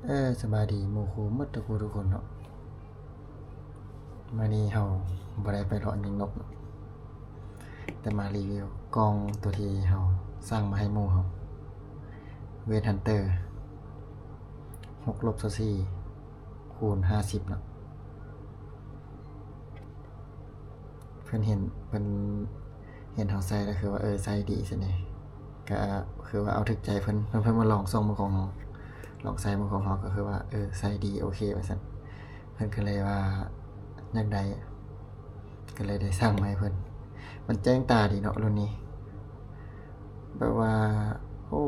ເອີ ສະບາຍດີໝູ່ຄູ່ໝົດທຸກຜູ້ທຸກຄົນເນາະ. ມື້ນີ້ເຮົາບໍ່ໄດ້ໄປເລາະຍິງນົກເນາະ ແຕ່ມາຣີວິວກ່ອງໂຕທີ່ເຮົາສັ່ງມາໃຫ້ໝູ່ເຮົາ Wet Hunter ຫົກລົບຊາວສີ່ ຄູນຫ້າສິບເນາະ. ເພິ່ນເຫັນ ເພິ່ນເຫັນເຮົາໃສ່ແລ້ວຄືວ່າ ເອີ ໃສ່ດີຊັ້ນເດ ກະຄືວ່າເອົາຖືກໃຈເພິ່ນ ເພິ່ນ ເພິ່ນມາລອງສ່ອງເບິ່ງຂອງເຮົາ ລອງໃສ່ເບິ່ງຂອງເຮົາ ກະຄືວ່າ ເອີ ໃສ່ດີ ໂອເຄ ວ່າຊັ້ນ. ເພິ່ນກະເລີຍວ່າຢາກໄດ້ ກະເລີຍໄດ້ສັ່ງມາໃຫ້ເພິ່ນ. ມັນແຈ້ງຕາດີເນາະ ລຸ້ນນີ້ ແບບວ່າ ໂອ້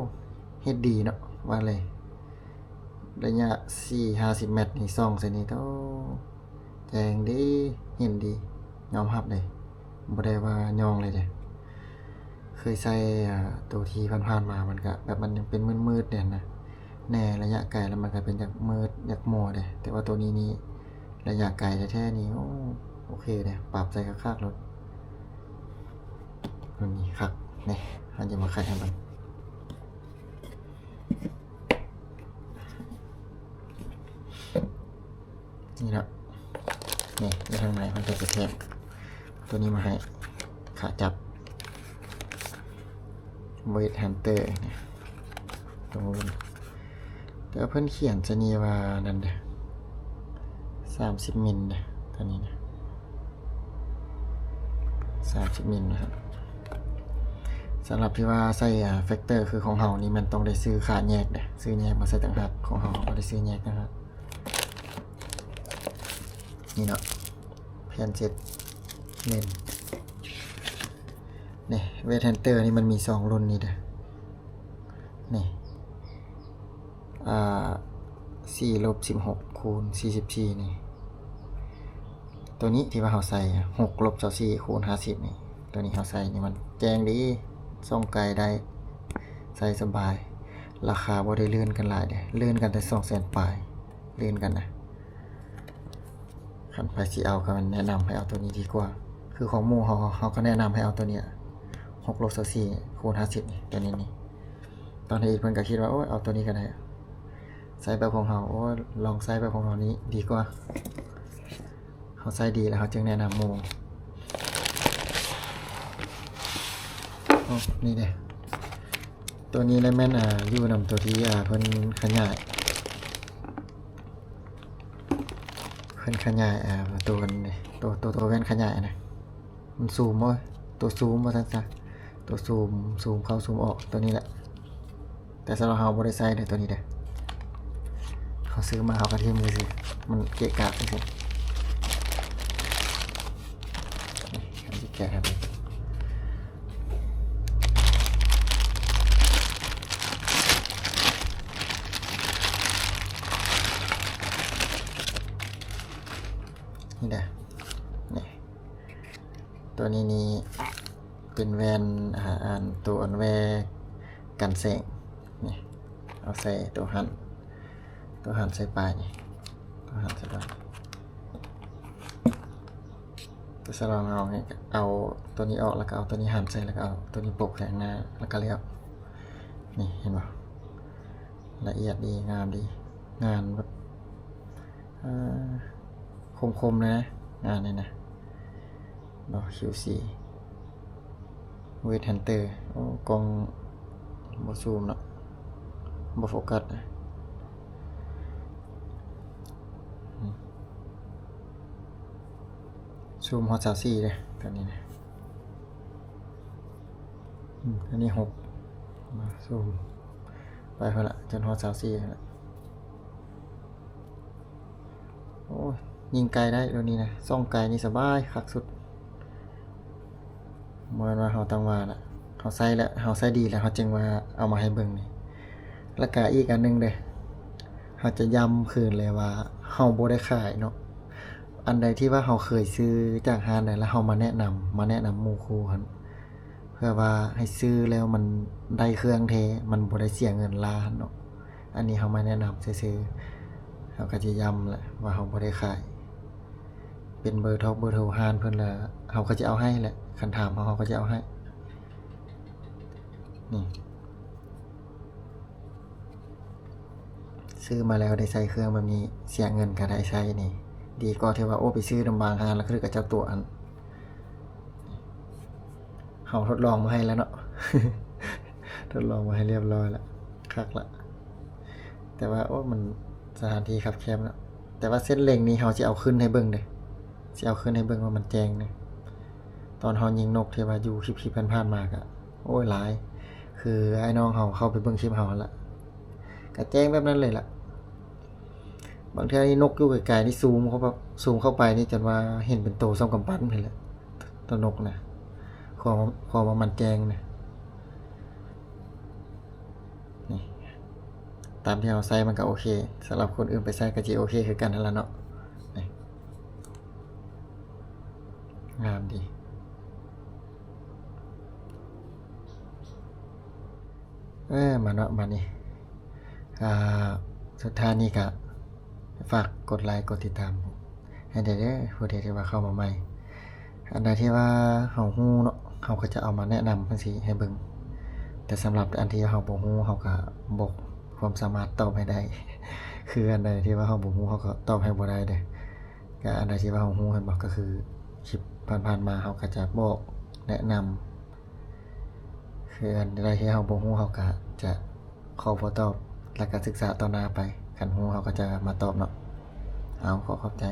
ເຮັດດີເນາະ ວ່າເລີຍ. ໄລຍະສີ່ຫ້າສິບແມັດນີ້ ສ່ອງໃສ່ນີ້ ໂອ້ ແຈ້ງດີ ເຫັນດີ ຍອມຮັບເລີຍ ບໍ່ໄດ້ວ່າຍ້ອງເລີຍເດ. ເຄີຍໃສ່ ອາ ໂຕທີ່ຜ່ານໆມາ ມັນກະແບບ ມັນຍັງເປັນມືດໆແດ່ນະ ແນ່ ໄລຍະໄກແລ້ວມັນກະເປັນຢາກມືດ ຢາກມົວເດ ແຕ່ວ່າໂຕນີ້ນີ້ ໄລຍະໄກແທ້ໆນີ້ ໂອ້ ໂອເຄເດ ປັບໃສ່ຄັກໆໂລດ. ໂຕນີ້ຄັກ ນີ້ ເຮົາຈະມາໄຂໃຫ້ເບິ່ງ. ນີ້ເນາະ ນີ້ ຢູ່ທາງໃນເພິ່ນກະຈະແຖມໂຕນີ້ມາໃຫ້ ຂາຈັບ Wet Hunter ນີ້ ໂຕ ແຕ່ວ່າເພິ່ນຂຽນໃສ່ນີ້ວ່ານັ້ນເດ ສາມສິບມິນເດ ໂຕນີ້ນະ ສາມສິບມິນນະຄັບ. ສຳລັບທີ່ວ່າໃສ່ ອາ Factor ຄືຂອງເຮົານີ້ ແມ່ນຕ້ອງໄດ້ຊື້ຂາແຍກເດ ຊື້ແຍກມາໃສ່ຕ່າງຫາກ ຂອງເຮົາ ເຮົາກະໄດ້ຊື້ແຍກຕ່າງຫາກ. ນີ້ເນາະ ແຜ່ນເຈັດເລນ ນີ້ Wet Hunter ນີ້ມັນມີສອງລຸ້ນນີ້ເດ ນີ້ ອາ ສີ່ລົບສິບຫົກ ຄູນສີ່ສິບສີ່ນີ້ ໂຕນີ້ທີ່ວ່າເຮົາໃສ່ ຫົກລົບຊາວສີ່ ຄູນຫ້າສິບນີ້ ໂຕນີ້ເຮົາໃສ່ນີ້ ມັນແຈ້ງດີ ສ່ອງໄກໄດ້ ໃສ່ສະບາຍ ລາຄາບໍ່ໄດ້ລື່ນກັນຫຼາຍເດ ລື່ນກັນແຕ່ສອງແສນປາຍ ລື່ນກັນນະ. ຄັນໃຜຊິເອົາ ກະແນະນຳໃຫ້ເອົາໂຕນີ້ດີກວ່າ ຄືຂອງໝູ່ເຮົາ ເຮົາກະແນະນຳໃຫ້ເອົາໂຕນີ້ ຫົກລົບຊາວສີ່ ຄູນຫ້າສິບນີ້ ໂຕນີ້ນີ້. ຕອນເຮັດເພິ່ນກະຄິດວ່າ ໂອ້ຍ ເອົາໂຕນີ້ກະໄດ້ ໃສ່ແບບຂອງເຮົາ ໂອ້ຍ ລອງໃສ່ແບບຂອງເຮົານີ້ດີກວ່າ ເຮົາໃສ່ດີແລ້ວເຮົາຈຶ່ງແນະນຳໝູ່. ໂອ້ ນີ້ເດ ໂຕນີ້ແຫຼະແມ່ນ ອາ ຢູ່ນຳໂຕທີ່ ອາ ເພິ່ນຂະຫຍາຍ ເພິ່ນຂະຫຍາຍ ອາ ໂຕ ໂຕ ໂຕ ໂຕແວ່ນຂະຫຍາຍນະ ມັນຊູມ ໂອ້ຍ ໂຕຊູມວ່າຊັ້ນຊະ ໂຕຊູມ ຊູມເຂົ້າຊູມອອກ ໂຕນີ້ແຫຼະ. ແຕ່ສຳລັບເຮົາບໍ່ໄດ້ໃສ່ເດີ ໂຕນີ້ເດີ ເຮົາຊື້ມາເຮົາກະຖິ້ມຊື່ໆ ມັນເກະກະຊື່ໆ. ນີ້ ເຮົາຊິແກະໃຫ້ເບິ່ງ ນີ້ເດີ ນີ້ ໂຕນີ້ນີ້ ເປັນແວ່ນ ອາ ອັນ ໂຕອັນແວ່ກັນແສງນີ້ ເອົາໃສ່ໂຕຫັ້ນ ໂຕຫັ້ນໃສ່ປາຍນີ້ ໂຕຫັ້ນໃສ່ປາຍ. ແຕ່ສຳລັບເຮົານີ້ ເອົາໂຕນີ້ອອກ ແລ້ວກະເອົາໂຕນີ້ຫັນໃສ່ ແລ້ວກະເອົາໂຕນີ້ປົກໃສ່ຂ້າງໜ້າ ແລ້ວກະລຽບ. ນີ້ ເຫັນບໍ່ ລະອຽດດີ ງາມດີ ງານແບບ ເອີ ຄົມໆເລີຍນະ ງານນີ້ນະ ເນາະ ຄິວຊີ Wet Hunter. ໂອ້ ກ້ອງບໍ່ຊູມເນາະ ບໍ່ໂຟກັດ ຊູມຮອດຊາວສີ່ເດ້ ຕອນນີ້ນະ. ອືມ ອັນນີ້ຫົກ ມາຊູມໄປພຸ້ນລະ ຈົນຮອດຊາວສີ່ພຸ້ນລະ. ໂອ້ຍ ຍິງໄກໄດ້ໂຕນີ້ນະ ສ່ອງໄກນີ້ສະບາຍຄັກສຸດ. ບໍ່ແມ່ນວ່າເຮົາຕ້ອງວ່າລະ ເຮົາໃຊ້ລະ ເຮົາໃຊ້ດີລະ ເຮົາຈຶ່ງວ່າເອົາມາໃຫ້ເບິ່ງນີ້. ລະກະອີກອັນໜຶ່ງເດີ ເຮົາຈະຢ້ຳຄືນເລີຍວ່າເຮົາບໍ່ໄດ້ຂາຍເນາະ. ອັນໃດທີ່ວ່າເຮົາເຄີຍຊື້ຈາກຮ້ານໃດ ລະເຮົາມາແນະນຳ ມາແນະນຳໝູ່ຄູ່ຫັ້ນ ເພື່ອວ່າໃຫ້ຊື້ແລ້ວມັນໄດ້ເຄື່ອງແທ້ ມັນບໍ່ໄດ້ເສຍເງິນລ້ານເນາະ. ອັນນີ້ເຮົາມາແນະນຳຊື່ໆ ເຮົາກະຈະຢ້ຳແຫຼະວ່າເຮົາບໍ່ໄດ້ຂາຍ ເປັນເບີທອກເບີໂທຮ້ານເພິ່ນລະ ເຮົາກະຈະເອົາໃຫ້ແຫຼະ ຄັນຖາມເຮົາ ເຮົາກະຈະເອົາໃຫ້. ນີ້ ເຊ ຊື້ມາແລ້ວໄດ້ໃຊ້ເຄື່ອງແບບນີ້ ເສຍເງິນກໍໄດ້ໃຊ້ນີ້ ດີກວ່າທີ່ວ່າ ໂອ້ ໄປຊື້ນຳບາງຮ້ານ ແລ້ວຄືເຂົາເຈົ້າຕົວະຫັ້ນ. ເຮົາທົດລອງມາໃຫ້ແລ້ວເນາະ ທົດລອງມາໃຫ້ລຽບຮ້ອຍລະ ຄັກລະ. ແຕ່ວ່າ ໂອ້ ມັນສະຖານທີ່ຄັບແຄບເນາະ. ແຕ່ວ່າເສັ້ນເລັງນີ້ເຮົາຊິເອົາຂຶ້ນໃຫ້ເບິ່ງເດ້ ຊິເອົາຂຶ້ນໃຫ້ເບິ່ງວ່າມັນແຈ້ງເດ້. ຕອນເຮົາຍິງນົກທີ່ວ່າຢູ່ຄລິບໆຜ່ານໆມາກະ ໂອ້ຍ ຫຼາຍ ຄືອ້າຍນ້ອງເຮົາເຂົ້າໄປເບິ່ງຄລິບເຮົາຫັ້ນລະ ກະແຈ້ງແບບນັ້ນເລີຍລະ. ບາງເທື່ອນີ້ນົກຢູ່ໄກໆນີ້ ຊູມເຂົ້າ ຊູມເຂົ້າໄປນີ້ ຈົນວ່າເຫັນເປັນໂຕສ່ອງກຳປັ້ນພຸ້ນແຫຼະ ໂຕນົກນະ ຄວາມ ຄວາມວ່າມັນແຈ້ງນະ. ນີ້ ຕາມທີ່ເຮົາໃຊ້ມັນກໍໂອເຄ ສຳລັບຄົນອື່ນໄປໃຊ້ກໍຊິໂອເຄຄືກັນຫັ້ນລະເນາະ. ນີ້ ງາມດີ. ເອີ ມາເນາະ ບາດນີ້ ອ່າ ສຸດທ້າຍນີ້ກະຝາກກົດໄລກົດຕິດຕາມໃຫ້ແດ່ເດີ ຜູ້ໃດທີ່ວ່າເຂົ້າມາໃໝ່. ອັນໃດທີ່ວ່າເຮົາຮູ້ເນາະ ເຮົາກໍຈະເອົາມາແນະນຳຈັ່ງຊີ້ໃຫ້ເບິ່ງ. ແຕ່ສຳລັບອັນທີ່ເຮົາບໍ່ຮູ້ ເຮົາກໍບໍ່ຄວາມສາມາດຕອບໃຫ້ໄດ້ ຄືອັນໃດທີ່ວ່າເຮົາບໍ່ຮູ້ ເຮົາກໍຕອບໃຫ້ບໍ່ໄດ້ເດີ. ກະອັນໃດທີ່ວ່າເຮົາຮູ້ ແມ່ນບໍ່ ກໍຄືຄລິບຜ່ານໆມາ ເຮົາກໍຈະບອກແນະນຳ. ຄືອັນໃດທີ່ເຮົາບໍ່ຮູ້ ເຮົາກະຈະຂໍບໍ່ຕອບ ແລ້ວກະສຶກສາຕໍ່ໜ້າໄປ. ຄັນຮູ້ເຮົາກໍຈະມາຕອບເນາະ. ເອົາ ຂໍຂອບໃຈ.